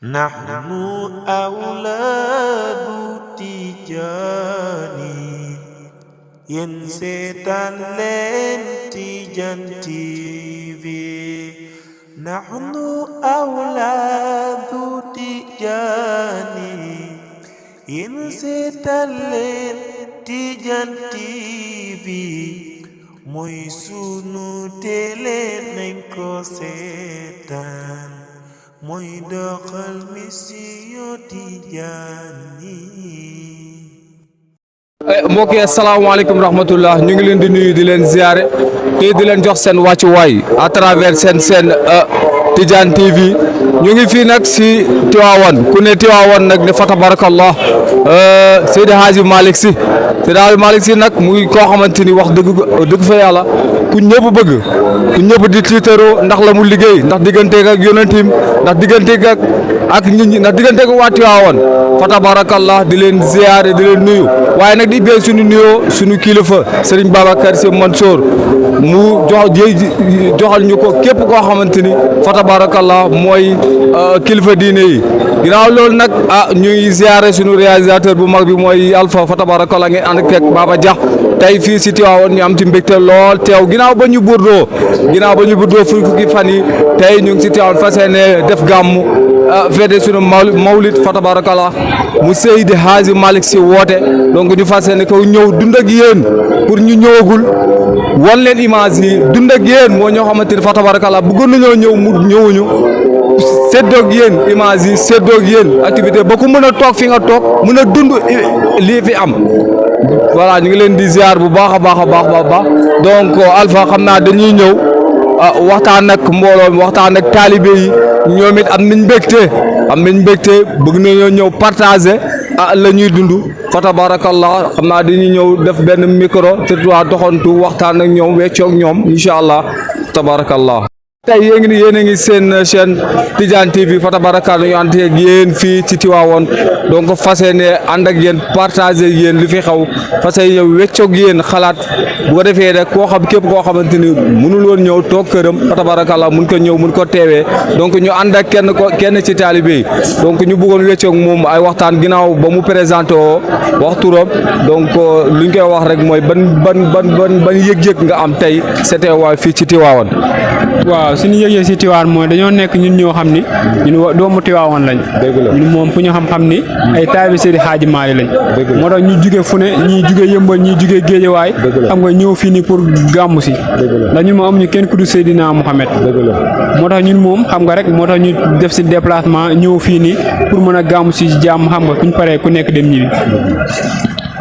نحن أولاد تيجاني ينسيتان لين Tidjane TV نحن أولاد تيجاني ينسيتان لين Tidjane TV mooy sunu télé nañ ko seetaan mooy doxal mission Tidjane mbokk yi asalaamaaleykum rahmatullah ñu ngi leen di nuyu di leen ziare te di leen jox seen wàccuwaay à travers seen Tidjane TV ñu ngi fii nag si Tivaouane ku ne Tivaouane nag ne fa tabarakallah Seydi Hadji Malick Sy Seydi Hadji Malick Sy nag muy koo xamante ni wax dëgg fa yàlla ku ñëpp bëgg ku ñëpp di tiitaroo ndax la mu liggéey ndax digganteeg ak yonentim ndax digganteeg ak nit ñi ndax digganteeg waa Tivaouane fa tabarakallah di leen ziare di leen nuyu waaye nag di bee suñu nuyoo suñu kilifa serigne babaccar Sy Mansour mu joxal ñu ko képp koo xamante ni fa tabarakallah mooy kilifa diine yi ginnaaw loolu nag ñuy ziare suñu réalisateur bu mag bi mooy Alpha fa tabarakallah ngeen ànd ak Baba Dia tey fii si Tivaouane ñu am ci mbégte lool teew ginnaaw ba ñu burdoo fukki fan yi tey ñu ngi si Tivaouane fas yéene def gàmmu fete suñu mawlid fa tabarakallah mu Seydi Hadji Malick Sy woote donc ñu fas yéene kaw ñëw dund ak yéen pour ñu ñëwagul wan leen image yi dund ak yéen moo ñoo xamante ni fa tabarakallah bëggoon nañoo ñëw mu ñëwuñu séddoog yéen image yi séddoog yéen activité ba ku mën a toog fi nga toog mën a dund lii fi am voilà ñu ngi leen di ziar bu baax a baax donc Alpha xam naa dañuy ñëw waxtaan ak mbooloo waxtaan ak taalibe yi ñoom it am nañ mbégte bëgg nañoo ñëw partager la ñuy dund fa tabarakallah xam naa dañuy ñëw def benn micro territoire doxantu waxtaan ak ñoom weccoog ñoom incha allah tabarakallah tey yéen a ngi seen chaîne Tidjane TV fa tabarakallah ñu ànd ak yéen fii ci Tivaouane donc fas yéene ànd ak yéen partager yéen li fi xaw fas yéene weccoog yéen xalaat bu ko defee rek koo xam képp koo xamante ni mënul woon ñëw toog këram fa tabarakallah mun ko ñëw mun ko teewee donc ñu ànd ak kenn ci taalibe yi donc ñu bëggoon weccoog moom ay waxtaan ginnaaw ba mu présenté woo wax turam donc lu ñu koy wax rek mooy ban yëg-yëg nga am tey c'était waa fii ci Tivaouane. waaw suñu yëg-yëg si Tivaouane mooy dañoo nekk ñun ñoo xam ni ñun doomu Tivaouane lañ. ñun moom fu ñu xam ni ay taalibe Seydi Hadji Malick lañ. moo tax ñu jugee fu ne ñii jugee yëmbal ñii jugee géejawaay. xam nga ñëw fii nii pour gàmmu si. ndax ñun moom amuñu kenn ku dul Seydina Mouhamed. moo tax ñun moom xam nga rek moo tax ñu def si déplacement ñëw fii nii pour mën a gàmmu si jàmm xam nga suñ paree ku nekk dem ñibbi.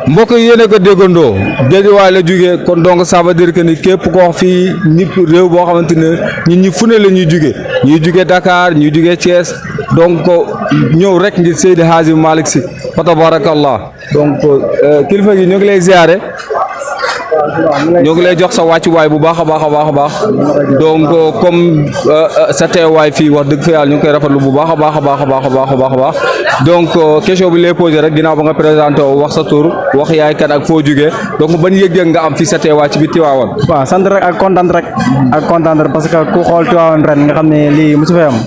mbokk yi yéen a ko déggandoo géejawaay la jógee kon donc ça veut dire que ni képp koo fii nit réew boo xamante ne ñun ñi fu ne la ñuy jóge Dakar ñuy jóge Thiès donc ñëw rek ngir Seydi Hadji Malick Sy fa tabarakallah donc kilifa gi ñu ngi lay ziare ñoo ngi lay jox sa wàccuwaay bu baax a baax donc comme sa teewaay fii wax dëgg fa yàlla ñu ngi koy rafetlu bu baax a baax donc question bi lay posé rek ginnaaw ba nga présenté wax sa tur wax yaay kan ak foo jugee donc ban yëg-yëg nga am fii sa teewaay ci biir Tivaouane. waaw sant rek ak kontaan rek parce que ku xool Tivaouane ren nga xam ne lii mosu fee am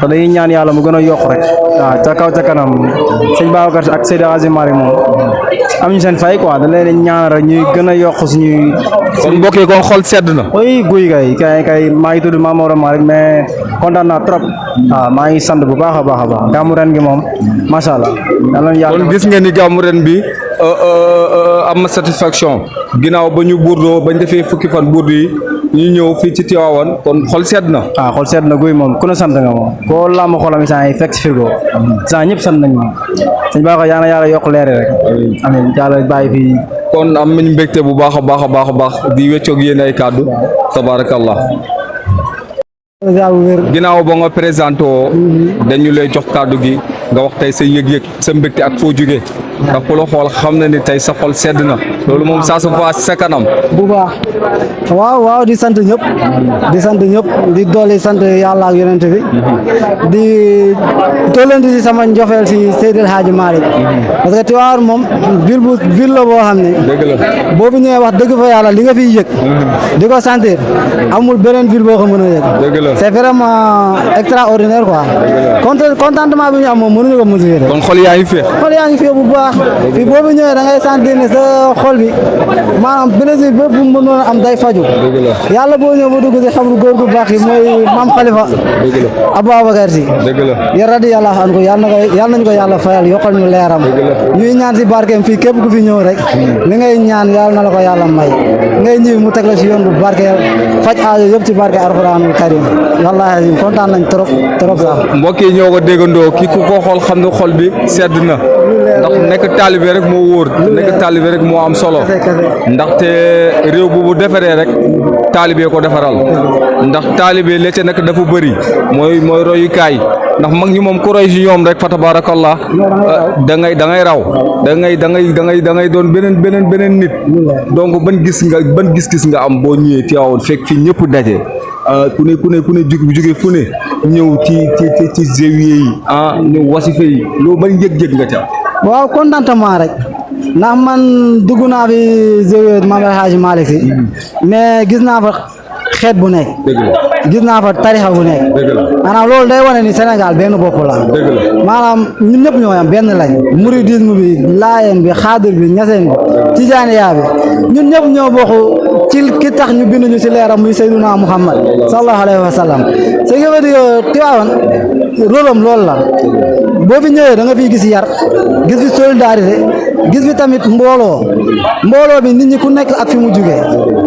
te dañuy ñaan yàlla mu gën a yokk rek waaw ca kaw ca kanam sëñ Babacar ak Seydi Hadji Malick moom am ñu seen fay quoi dañ leen ñaan rek ñuy gën a yokk suñuy. kon mbokk yi kon xol sedd na. oui guy kay maa ngi tudd Mamadou Malick mais kontaan naa trop waaw maa ngi sant bu baax a baax gàmmu ren gi moom macha allah. kon gis ngeen ni gàmmu ren bi am na satisfaction ginnaaw ba ñu burdoo bañ defee fukki fan burdu yi ñu ñëw fii ci Tivaouane kon xol sedd na. waaw xol sedd na guy moom ku ne sant nga moom koo làmb xolam saa yi fekk si frigo saa ñëpp sant nañ moom sëñ Ba yaa na yàlla yokk leere rek amiin yàlla bàyyi fii. kon am nañ mbégte bu baax a di weccoog yéen ay kàddu tabarakallah ginnaaw ba nga présenté woo dañu lay jox kàddu gi nga wax tey sa yëg-yëg sa mbégte ak foo jógee ndax ku la xool xam na ni tey sa xol sedd na loolu moom ça se voit sa kanam. bu baax waaw di sant ñëpp di dolli sant yàlla ak yonent bi di tollanti si sama njofeel si Seydil Hadji Malick parce que Tivaouane moom ville la boo xam ne boo fi ñëwee wax dëgg fa yàlla li nga fiy yëg di ko sentir amul beneen ville boo ko mën a yëg c'est vraiment extraordinaire quoi contentement bi ñu am moom mënuñu ko mesurer. kon xol yaa ngi féex bu baax fii boo fi ñëwee da ngay sentir ne sa xol bi maanaam plaisir bépp bu mu mënoon am day faju yàlla boo ñëw ba dugg si xabru góor gu baax yi mooy maam Khalifa Aboubacar si ya radiyallahu anhu yàlla nañu ko yàlla fayal yokkal ñu leeram ñuy ñaan si barkeem fii képp ku fi ñëw rek li ngay ñaan yàlla na la ko yàlla may ngay ñëw mu teg la si yoon bu barkeel faj aajo yëpp ci barke alxuraanul karim wallahi kontaan nañ trop sax. mbokk yi ñoo ko déggandoo kii ku ko xool xam ne xol bi sedd na ndax nekk taalibe rek moo wóor nekk taalibe rek moo am solo ndaxte réew bu defaree rek taalibe ko defaral ndax taalibe la ca nekk dafa bëri mooy royukaay ndax mag ñi moom ku roy si ñoom rek fa tabarakallah da ngay raw da ngay doon beneen nit donc ban gis-gis nga am boo ñëwee Tivaouane fekk fi ñëpp daje ku ne jóge fu ne ñëw ci zawiya yi ñëw wasifa yi loolu ban yëg-yëg nga ca. waaw contentement rek ndax man dugg naa fi zawiya Maam El Hadji Malick Sy mais gis naa fa xeet bu nekk gis naa fa tarixa bu nekk maanaam loolu day wane ni Sénégal benn bopp la maanaam ñun ñëpp ñoo yam benn lañ mouridisme bi laayeen bi xaadir bi ñaseen bi tijaaniya bi ñun ñëpp ñoo bokk ci ki tax ñu bind ñu ci leeram muy Seydina Muhammad sallallahu alayhi wa sallam ce qui veut dire Tivaouane rôle am loolu la boo fi ñëwee da nga fiy gis yar gis fi solidarité gis fi tamit mbooloo bi nit ñi ku nekk ak fi mu jugee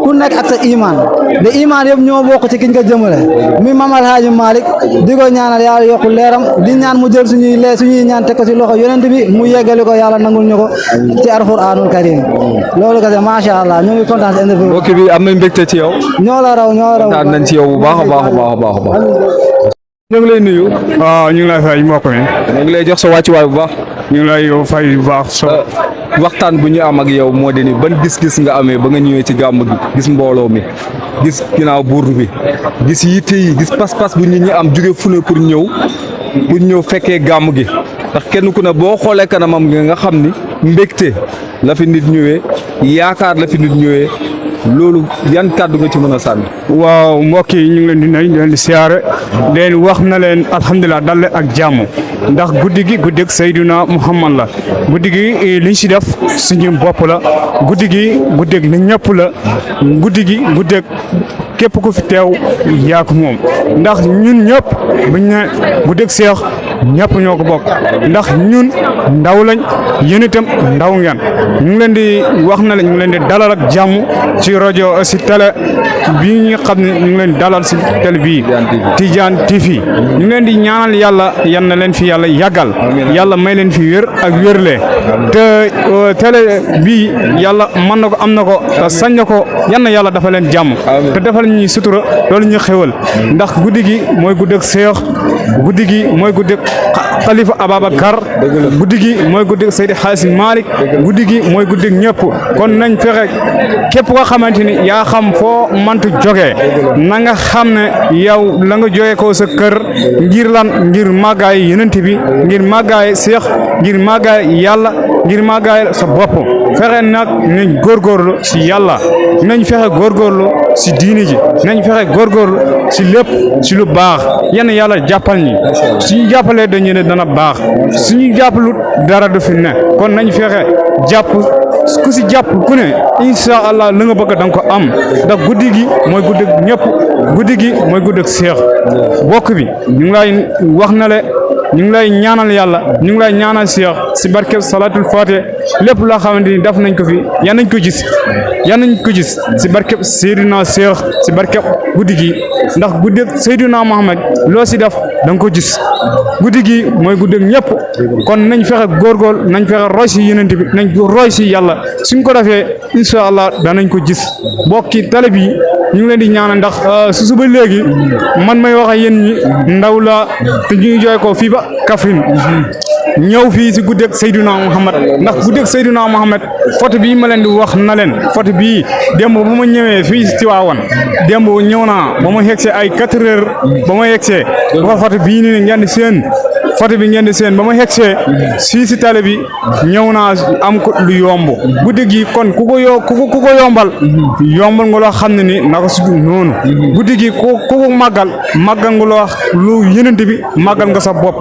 ku nekk ak sa iman de iman yëpp ñoo bokk ci kiñ ko jëmale muy Maam El Hadji Malick di ko ñaanal yàlla yokku leeram di ñaan mu jël suñuy ñaan teg ko ci loxo yonent bi mu yeggali ko yàlla nangul ñu ko ci alxuraanul karim loolu kese macha allah ñu ngi kontaan si interview mbokk bi am nañ mbégte ci yow. ñoo la raw kontaan nañ ci yow bu baax a baax. ñu ngi lay nuyu. waaw ñu ngi lay fay mbokk mi. ñu ngi lay jox sa wàccuwaay bu baax. ñu ngi lay fay bu baax. waxtaan bu ñu am ak yow moo di ni ban gis-gis nga amee ba nga ñëwee ci gàmm gi gis mbooloo mi gis ginnaaw buur bi gis yitte yi gis pas-pas bu nit ñi am jóge fu ne pour ñëw fekkee gàmm gi ndax kenn ku ne boo xoolee kanamam nga xam ni mbégte la fi nit ñëwee yaakaar la fi nit ñëwee loolu yan kàddu nga ci mën a sànni. waaw mbokk yi ñu ngi leen di nuyu di leen di siyaare leen wax na leen alhamdulilah dal ak jàmm ndax guddi gi guddi ak Seydina Muhammad la guddi gi liñ si def suñu bopp la guddi gi guddi ak li ñëpp la guddi gi guddi ak képp ku fi teew yaa ko moom ndax ñun ñëpp buñ ne guddi ak Seex ñëpp ñoo ko bokk ndax ñun ndaw lañ yéen itam ndaw ngeen ñu ngi leen di wax na la ñu ngi leen di dalal ak jàmm ci rajo si télé bii nga xam ne ñu ngi leen di dalal si télé bii Tidjane TV ñu ngi leen di ñaanal yàlla yan na leen fi yàlla yàggal yàlla may leen fi wér ak wérle te télé bii yàlla mën na ko am na ko te sañ na ko yan na yàlla dafa leen jàmm te defal ñuy sutura loolu ñu xewal ndax guddi gi mooy guddi ak Seex guddi gi mooy guddi ak Khalifa Ababakar guddi gi mooy guddi ak Seydi Hadji Malick guddi gi mooy guddi ak ñëpp kon nañ fexe képp koo xamante ni yaa xam foo mëntu jógee na nga xam ne yow la nga jógee ko sa kër ngir lan ngir màggaay yenent bi ngir màggaay Seex ngir màggaay yàlla ngir màggaay sa bopp fexe nag nañ góorgóorlu si yàlla nañ fexe góorgóorlu si diini ji nañ fexe góorgóorlu si lépp si lu baax yenn yàlla jàppal ñi suñu jàppalee dañu ne dana baax suñu jàppalut dara du fi ne kon nañ fexe jàpp ku si jàpp ku ne incha allah la nga bëgg da nga ko am ndax guddi gi mooy guddi ñëpp guddi gi mooy guddi Seex bokk bi ñu ngi lay wax na le ñu ngi lay ñaanal yàlla ñu ngi lay ñaanal Seex si barkeb salatul faatiha lépp loo xamante ni def nañ ko fi yan nañ ko gis si barkeb Seydina Seex si barkeb guddi gi ndax guddi Seydina Muhammad loo si def da nga ko gis guddi gi mooy guddi ñëpp kon nañ fexe góorgóorlu nañ fexe roy si yenent bi nañ roy si yàlla suñ ko defee incha allah danañ ko gis bokki télé bi ñu ngi leen di ñaanal ndax su suba léegi man may wax ak yéen ñi ndaw la te ñu ngi jooy ko fii ba Kaffrine ñëw fii si guddeeg Seydina Muhammad ndax guddeeg Seydina Muhammad photo bii ma leen di wax na leen photo bii démb ba ma ñëwee fii si Tiwaawan démb ñëw naa ba ma yegsee ay 4 heures ba ma yegsee ba photo bii nii ngeen di seen photo bi ngeen di seen ba ma yegsee fii si télé bi ñëw naa am ko lu yomb guddi gi kon ku ko yombal yombal nga loo xam ne ni naka su noonu guddi gi ku ko màggal nga loo lu yenente bi màggal nga sa bopp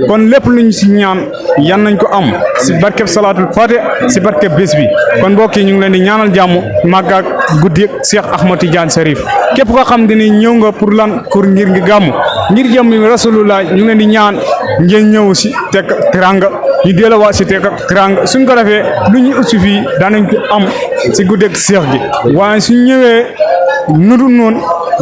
kon lépp luñ si ñaan yan nañ ko am si barkeb salaatul faate si barkeb bés bi kon mbokk yi ñu ngi leen di ñaanal jàmm màggaak guddi Cheikh Ahmad Tidjane Cherif képp koo xam ne ñëw nga pour lan pour ngir ngi gàmm ngir jëm rasulullah ñu ngi leen di ñaan ngeen ñëw si tekk teranga ñu delluwaat si tekk teranga suñ ko defee lu ñu ut si fii daanañ ko am si guddeeg Cheikh gi waaye suñ ñëwee nudu noonu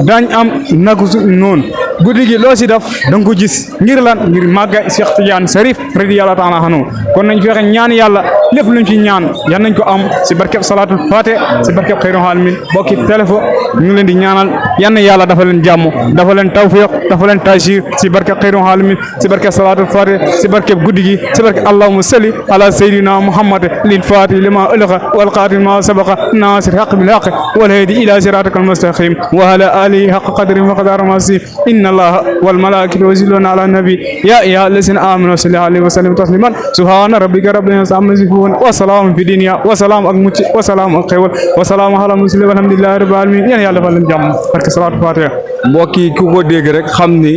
daañ am nagu su noonu guddi gi loo si def da nga ko gis ngir lan ngir màgga Cheikh Tidjane Cherif radiyallahu taala anhu kon nañ fexe ñaan yàlla lépp luñ ci ñaan yan nañ ko am si barkeb salaatul faate si barkeb xayrul alamin bokki téléphone ñu ngi leen di ñaanal yan yàlla dafa leen jàmm dafa leen tawfiq dafa leen taysiir si barkeb xayrul alamin si barkeb salaatul faate si barkeb guddi gi si barkeb allahumma salli ala sayyidina muhammad lil fatih lima ulqa wal qatil ma sabaqa nasir haqq bil haqq wal hadi ila siratikal mustaqim wa ala alihi haqq qadri wa qadar masih inna allaha wal malaikatu yusalluna ala nabi ya ayyuha allazina amanu sallu alayhi wa sallimu tasliman subhana rabbika rabbil izzati amma yasifun wa salamun fi dunya wa salam ak mucc wa salam ak xewal wa salam ala muslimin walhamdulillahi rabbil alamin yéen yàlla defal leen jàmm barke salatu fatiha mbokk yi ku ko dégg rek xam ni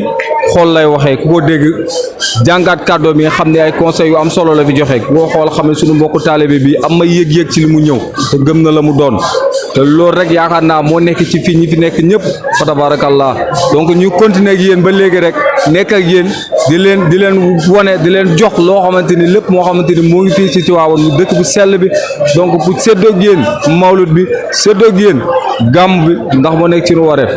xool lay waxee ku ko dégg jàngaat kàddoo mi nga xam ne ay conseils yu am solo la fi joxe boo xool xam ne suñu mbokku taalibe bi am ma yëg-yëg ci li mu ñëw te gëm na la mu doon te loolu rek yaakaar naa moo nekk ci fii ñi fi nekk ñëpp fa tabarakallah donc ñu continuer ak yéen ba léegi rek nekk ak yéen di leen wane di leen jox loo xamante ni lépp moo xamante ni moo ngi fii ci Tiwaawan mu dëkk bu sell bi donc pour séddoo ak yéen mawlud bi séddoo ak yéen gàmm bi ndax moo nekk ci nu wareef